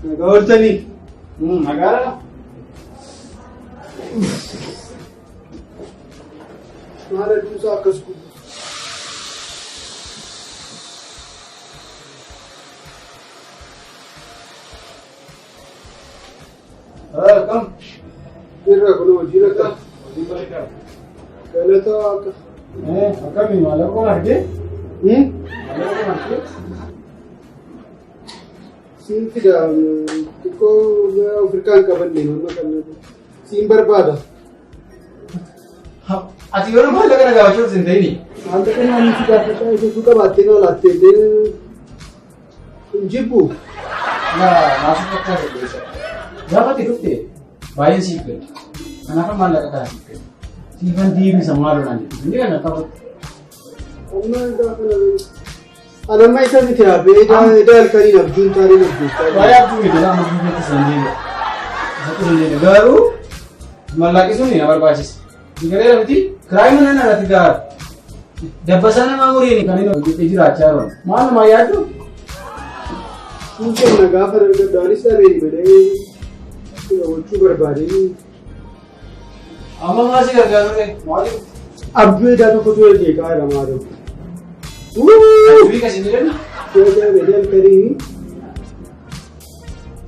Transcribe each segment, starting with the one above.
Nagaa ooltanii. Nagaadha. Maal aduusaa akkas gubu. Akkam. Irra kun hojii rakka. Hojii bareedaa. Galata waaqa. Akkami maallaqa kun argee? Maallaqa kun argee? Siin fida xiqqoo Afrikaan qabanne nama kan siin barbaada. Ati yeroo maallaqa na gaafachuuf hin ta'ini. Maallaqa naannoo si gaafachaa isheetu qabaattee na laattee illee hin jibbu. Laa naaf fakkaata keessa. Gaafa ati dhufte baay'een siif gadda. Kanaaf maallaqa kana siif kenna. Siifan deebisa maaloo naan jettu. Inni kana qabatu. Amma gaafa na Ani amma isa miti hafe edaa halkaniin abjuun taaneen abjuutaa. Waa'ee abjuu miti lama abjuu keetti san deebi'a. Isatti hin deebi'a. Garuu maallaqni sun na barbaachisa. Gareera miti kiraayii mana na irratti gaara. Dabbasaa namaa muriin kan inni hojjetee jiraachaa jiru. Maal namaa yaaddu? Siin kenna gaafa dargaddu anis dhabeen malee gochuu barbaadeen. Amma maal si gargaaru maaliif? Abjuu edaa tokkotu jeeqaa jira maaloo. Abjuu kasi ni jenna? Edaa halkanii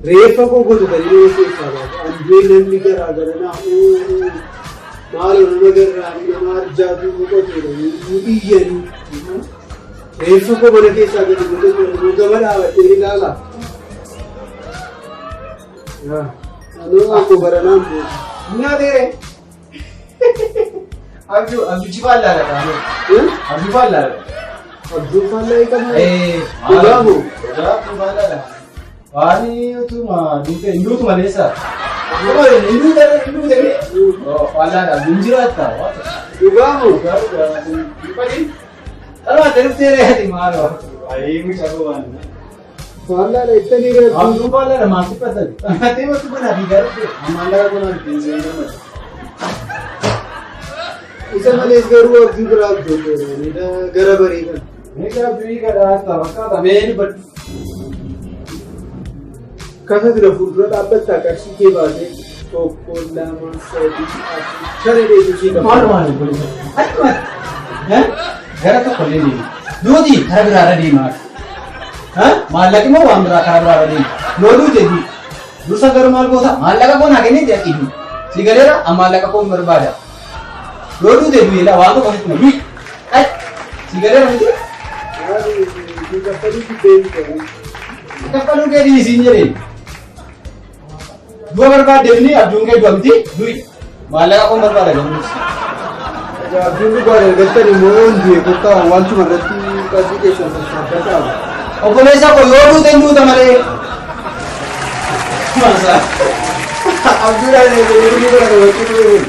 reeffa koo gotu kan inni keessaa baatu abjuu namni garaa garanaa maaloo nama garraamii nama arjaatu boqoteedha iyyanii reeffa koo mana keessaa gadi godhatu gama dhaabadhee ilaala. Anoo akkoo baranaan booda. Nyaateere. Abjuu abjuu faallaadha kaanee. Abjuu faallaadha. Abjuu faallaa eegama. Dhugaa moo? Dhugaa abjuu faallaadha. Waan utuma duute hin duutu maleessa. Hin duute hin duute faallaadha abjuun jiraatta. Dhugaa moo? Dhugaa dhugaa. Dhiphanii. Dhalaa dhuftee reeti maaloo. Ayii mucaa waan. Faallaadha ittanii reeffu. Abjuu faallaadha maal dhiphatan? Ati matu mana fi garuu maallaqa kun ittiin seenuu Isa malees garuu abjuu biraa abjoodha. Gara bareedan. Meeshaa abjuu kadhaa fakkaata mee dubbadhu. Kasa dura fuuldura dhaabbattaa qarshii kee baasee tokko lama sadii afur shan dheetu sii qaba. Maal maal godhe? Achuma gara tokko illee deema. Duuti karaa biraarra deemaa. Maallaqi immoo waan biraa karaa biraarra deema. Yoo duute duuti. Dursa garuu maal goota? Maallaqa koo naa kennee jedha dhiibu. Si galeera an maallaqa koo hin barbaada. Yoo duute du'eela waan tokko sitti du'i. Si galeera miti? Maali kaffaluu dibbee hin Kaffaluu kee dhiisiin jedhee. Du'a barbaadde inni abjuun kee du'a miti du'i. Maallaqa koo barbaada garuu. Abjuun dhugaa argattan immoo yoon du'e kottaa wantuma irratti qarshii keessan sassaabbataa. Obboleessa koo yoo duute hin duuta malee. Abjuudhaan eegalee godhata wajjin.